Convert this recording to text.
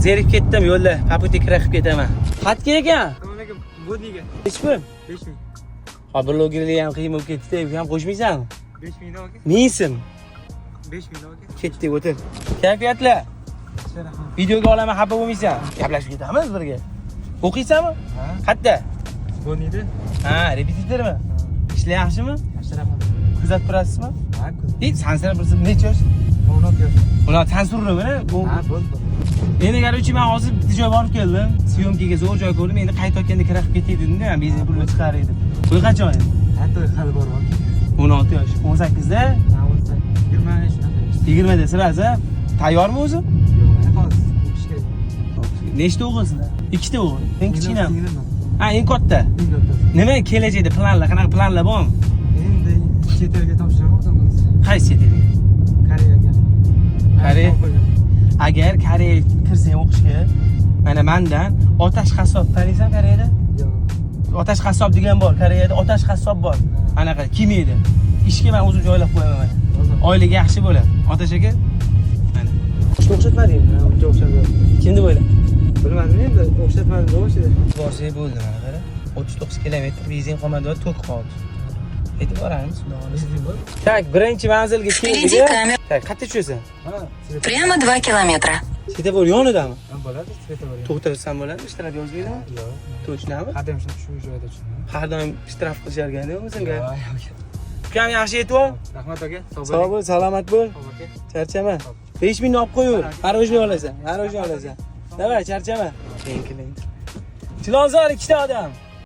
Zerikib ketdim yo'lda. По пути kira qilib ketaman. Qatga ekan? Assalomu alaykum. Водный ga. Nechi pul? 5000. Ha, blogerlik ham qiyin bo'lib ketdi. Bu ham qo'shmaysanmi? 5000 aka. 1000 so'm. 5000 aka. Ketdik, o'tir. Kayfiyatlar. Rahmat. Videoga olaman, xafa bo'lmaysan. Gaplashib ketamiz birga. O'qiysanmi? Ha? Qayerda? Водный da. Ha, repetitormi? Ishlar yaxshimi? Yaxshi, rahmat. Kuzatib turasizmi? Ha, ko'z. Ey, sansirab bir necha yosh? 16 yosh. Ular sansurmi? Bu Ha, bo'ldi. Endi, короче, men hozir bitta joy borib keldim. Съёмка ga zo'r joy ko'rdim. Endi qaytayotganda kira qilib ketay dedim-da, benzin pulini chiqar edim. To'y qachon endi? Ha, to'y hali bor aka. 16 yosh. 18 da, Ha, 18. 20 shunaqa. 20 da sirasi. Tayyormi o'zi? Yo'q, hozir o'qish kerak. Nechta o'g'ilsizlar? Ikkita o'g'il. Eng kichkina. Singlim. Ha, eng katta. Eng kattasi. Nima kelajakda planlar, qanaqa planlar bormi? Endi chet elga topshiraman, xudo xohlasa. Qaysi chet elga? Koreyaga. Koreya? Agar Koreyaga kirsang o'qishga, mana mandan Otash qassob taniysan Koreyada? Yo'q. Otash qassob degan bor Koreyada, Otash qassob bor. Anaqa kim edi? Ishga men o'zim joylab qo'yaman mana. Oyligi yaxshi bo'ladi. Otash aka. Mana. Ishga o'xshatmadingmi? Ha, uncha o'xshab. Kim deb o'yla? Bilmadim endi, o'xshatmadim boshida. Borsak bo'ldi, mana qara. 39 kilometr benzin qolmadi va to'k qoldi. Yetib boramiz, xudo xohlasa. Benzin bor. Так, birinchi manzilga keldik. Впереди камера. Так, qayerda tushasan? Ha, svetofor. Прямо 2 километра. Svetofor yonidami? Ha, bo'ladi, svetofor. To'xtatsam bo'ladimi? Shtraf yozmaydimi? Yo'q. Точно mi? Har doim shu joyda tushdim. Har doim shtraf qilishar ekan, o'zingga. Yo'q, yo'q. Ukam, yaxshi yetib ol. Rahmat aka. Sog' bo'l, salomat bo'l. Sog' aka. Charchama. 5000 ni olib qo'yaver. Мороженое olasan, мороженое olasan. Давай, charchama. Keyin keling. Chilonzor ikkita odam.